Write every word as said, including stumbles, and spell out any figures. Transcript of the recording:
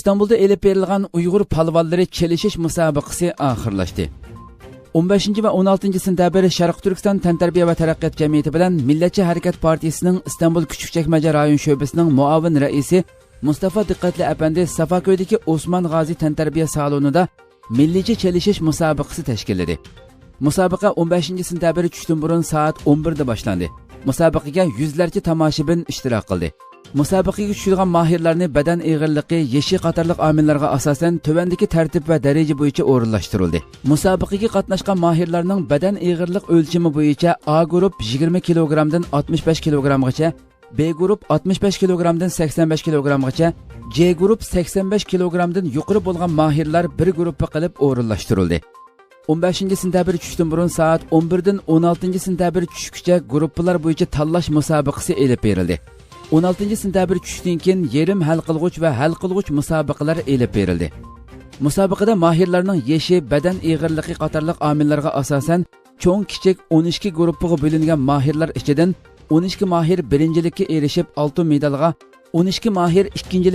ئىستانبۇلدا ئېلىپ بېرىلغان ئۇيغۇر پالۋانلىرى چېلىشىش مۇسابىقىسى ئاخىرلاشتى. ئون بەشىنچى ۋە ئون ئالتىنچى سېنتەبىر شەرقىي تۈركىستان تەنتەربىيە ۋە تەرەققىيات جەمئىيىتى بىلەن مىللەتچى ھەرىكەت پارتىيىسىنىڭ ئىستانبۇل كۈچۈك چەكمەجە رايون شۆبىسىنىڭ مۇئاۋىن رەئىسى مۇستافا دىققەتلى ئەپەندى سافاكۆيدىكى ئوسمان غازى تەنتەربىيە سالونىدا مىللىيچە چېلىشىش مۇسابىقىسى تەشكىللىدى. مۇسابىقە ئون بەشىنچى سېنتەبىر چۈشتىن بۇرۇن سائەت ئون بىردە باشلاندى. مۇسابىقىگە يۈزلەرچە تاماشىبىن ئىشتىراك قىلدى. مۇسابىقىگە چۈشىدىغان ماھىرلارنى بەدەن ئېغىرلىقى، يېشى قاتارلىق ئامىللارغا ئاساسەن تۆۋەندىكى تەرتىپ ۋە دەرىجە بويىچە ئورۇنلاشتۇرۇلدى. مۇسابىقىگە قاتناشقان ماھىرلارنىڭ بەدەن ئېغىرلىق ئۆلچىمى بويىچە A گۇرۇپ يىگىرمە كىلوگرامدىن ئاتمىش بەش كىلوگرامغىچە، B گۇرۇپ ئاتمىش بەش كىلوگرامدىن سەكسەن بەش كىلوگرامغىچە، C گۇرۇپ سەكسەن بەش كىلوگرامدىن يۇقىرى بولغان ماھىرلار بىر گۇرۇپپا قىلىپ ئورۇنلاشتۇرۇلدى. ئون بەشىنچى سېنتەبىر چۈشتىن بۇرۇن سائەت ئون بىردىن ئون ئالتىنچى سېنتەبىر چۈشكىچە گۇرۇپپىلار بويىچە تاللاش مۇسابىقىسى ئېلىپ بېرىلدى. ئون ئالتىنچى سېنتەبىر چۈشتىن كېيىن يېرىم ھەل قىلغۇچ ۋە ھەل قىلغۇچ مۇسابىقىلەر ئېلىپ بېرىلدى. مۇسابىقىدە ماھىرلارنىڭ يېشى، بەدەن ئېغىرلىقى قاتارلىق ئامىللارغا ئاساسەن، چوڭ، كىچىك ئون ئىككى گۇرۇپپىغا بۆلۈنگەن ماھىرلار ئىچىدىن ئون ئىككى ماھىر بىرىنچىلىككە ئېرىشىپ، ئالتۇن مېدالغا، ئون ئىككى ماھىر ئىككىنچىلىك